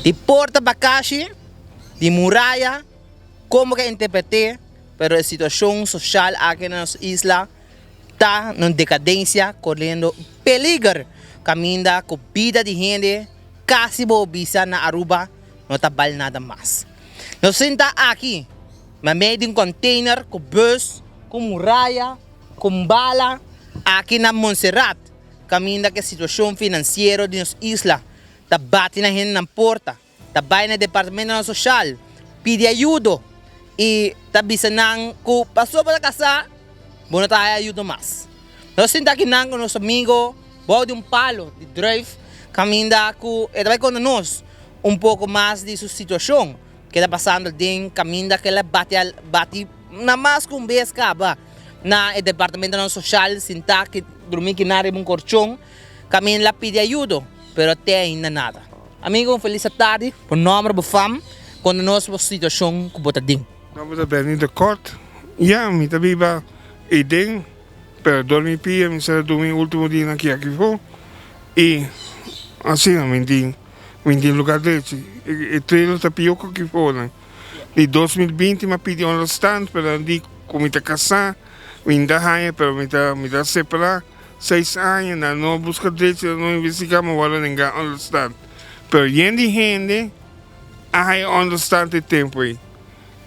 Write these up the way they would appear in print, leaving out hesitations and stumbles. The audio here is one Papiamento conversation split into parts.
Di porta bakashi, di muraya, kon bo ke interpret'é, pero e situashon soshal aki na nos isla ta na un dekadensia koriendo peliger kaminda ku bida di hende kasi bo bisa na Aruba no ta bal nada mas. Nos sinta aki meimei di un container ku bus, ku muraya, ku bala aki na Montserrat kaminda ku e situashon finansiero di nos isla ta bati na hendenan porta. ta bai na departamentonan soshal pidi ayudo i ta bisa nan ku pasobra bo ta kasá bo no ta haya ayudo mas. Nos sinta akinan ku nos amigo bou di un palo di druif kaminda ku e ta bai konta nos un poko mas di su situashon ke ta pasando den kaminda ku el a bati bati na mas ku un bes kaba na e departamentonan soshal sintá ki drumí kinan riba un korchon kaminda el a pidi ayudo pero te ainda nada. Amigo un felis atardi, bo nomber, bo fam, konta nos bo situacion ku bo ta den. Nomber ta Benny de Kort, ya mi ta biba eyden, pero dor mi pia mi sera durmi ultimo dianan aki akifo y asina mi tin mi tin lugar drechi, e trailer ta pio ku akifonan. Di 2020 mi a pidi onderstand pero nan di ku mi ta kasa mi no ta haña pero mi ta mi ta separa. Seis aña nan no buska drechi nan no investiga ma wòrdu nenga onderstand pero yen di hende a haya onderstand e tempu ei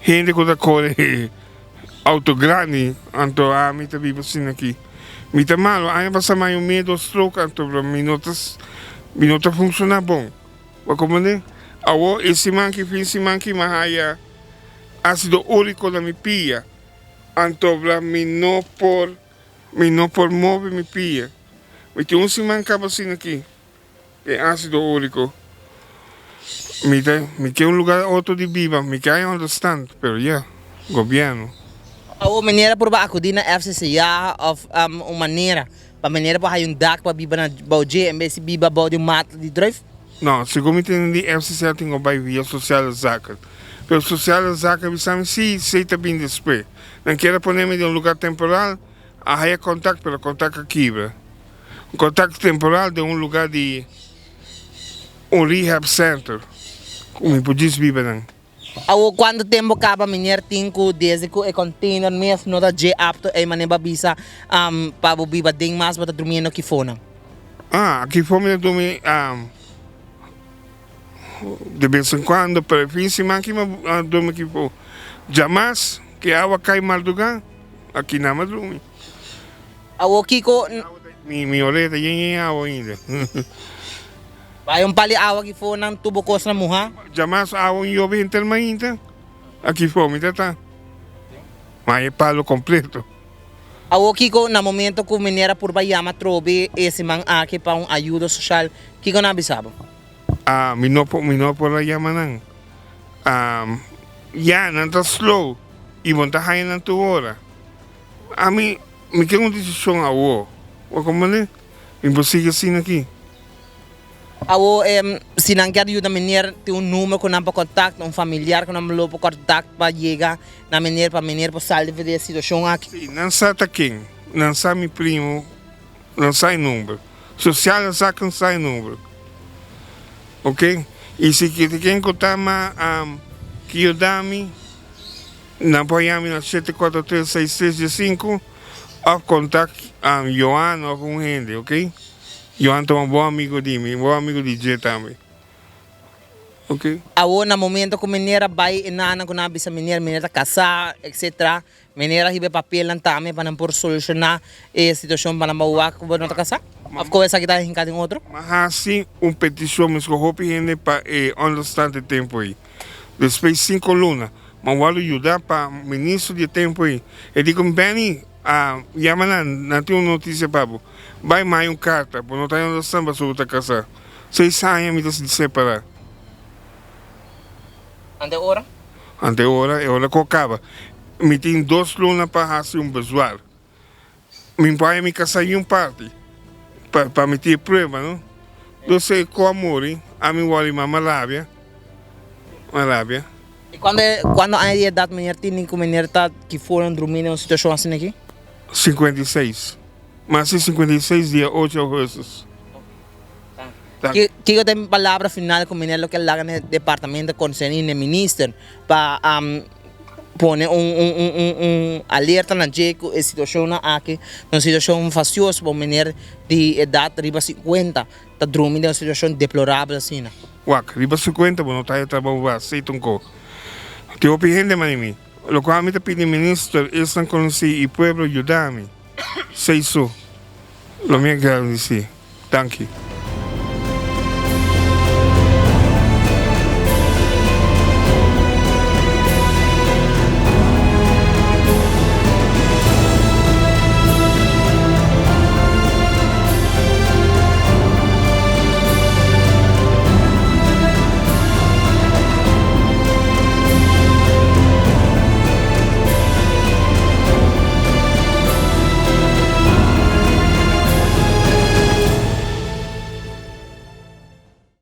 hende ku ta kore auto grandi anto ami ta biba asina aki mi ta malo aña pasa mi a haña un miedo stroke anto mi no ta mi no ta funshoná bon bo a komprende awor e siman aki fin siman aki mi a haya asido uriko na mi pia anto mi no por. Mi no por move mi pia. Mi tin un siman kaba asina aki, den ásido úriko. Mi ta, mi ke un lugar otro di biba, mi ke hay onderstand, pero ya, gobièrnu. Awor manera por ba akudí na FCCA òf un manera pa manera por hay un dak pa biba na bou dje en bes di biba bou di un mata di druif? No, segun mi tende di FCCA tin ku bai via Sociale Zaken. Pero Sociale Zaken bisa mi si, esei ta bin despues. Nan kier a pone mi den un lugar temporal, a haya contact pero contact a kibra. Un contact temporal den un lugar di un rehab center cu mi por djis biba nan. Awor cuanto tempo caba meneer tin cu desde cu e container mes no ta dje apto ey manera bo a bisa pa bo biba den mas bo ta durmiendo kifonan? Ah, kifo mi ta durmi. De bes en cuando, pero e fin siman ki mi a drumi aki for. Djamas ki awa kai mardugá, aki nan mi a drumi. Awor kiko. Mi mi oreha ta yen yen awa ainda. Bai un pali awa aki for nan tubo kosnan muhá. Djamas awa un yobe henter mainta, aki for mi ta ta. Ma e palo completo. Awor kiko na momento ku meneer a purba yama trobe e siman aki pa un ayudo soshal, kiko nan a bisa bo? Ah, mi no por, mi no por a yama nan. Ah, ya, nan ta slow y bo no ta haña nan tur ora. Ami, mi ke un decision awo. Bo comprende? Mi por sigui asina aki. Awo, si nan kier yuda meneer, tin un numero ku nan por contact, un familiar ku nan lo por contact pa yega na meneer, pa meneer por sali for di e situacion aki? Si, nan sa ta ken. Nan sa mi primo, nan sa e number. Sociale zaken sa e number. Ok, y si ki ken ku ta ma ki yuda mi, nan por yami na 743 6315 of contact Johan of un hende, ok. Johan ta un bon amigo di mi, un bon amigo di dje tambe. Ok. Awor na momento ku meneer a bai e nana ku nan a bisa meneer, meneer ta kasá etc. Meneer a hiba e papelnan tambe pa nan por solushoná e situashon pa nan por wak ku bo no ta kasá? Òf ku esaki ta hinká den otro? Mi a hasi un petishon mes ku hopi hende pa e onderstand e tempu ei. Despues sinku luna, mi a wòrdu yuda pa minister di e tempu ei. E di ku mi, Benny, yama nan, nan tin un notisia pa bo. Bai maya un karta, bo no ta onderstand pasobra bo ta kasá. Seis aña mi ta separá. Ante ora? Ante ora, e ora ku a kaba. Mi tin dos luna pa hasi un bezwaar. Mi por haña mi kasá i un parti pa pa mi tin e prueba, no? Dos e ku a muri, ami wòrdu mama rabia, ma rabia. I kuando kuando aña di edat meneer tin ku meneer ta ki for un drumi den un situashon asina aki? 56. Mi hasi 56 dia ocho augustus. Kiko ta e palabra final ku meneer lo ke laga na e departamento konserní na e minister pa pone un alerta na dje ku e situashonnan aki ta un situashon fastioso pa un meneer di edat riba sinkuenta ta drumi den un situashon deplorabel asina? Wak, riba sinkuenta bo no ta haya trabou ba así tunko. Tin hopi hende mani mi. Lokual mi ta pidi minister, esnan konosí i pueblo yuda mi. Seiso lo mi a gradisí. Danki.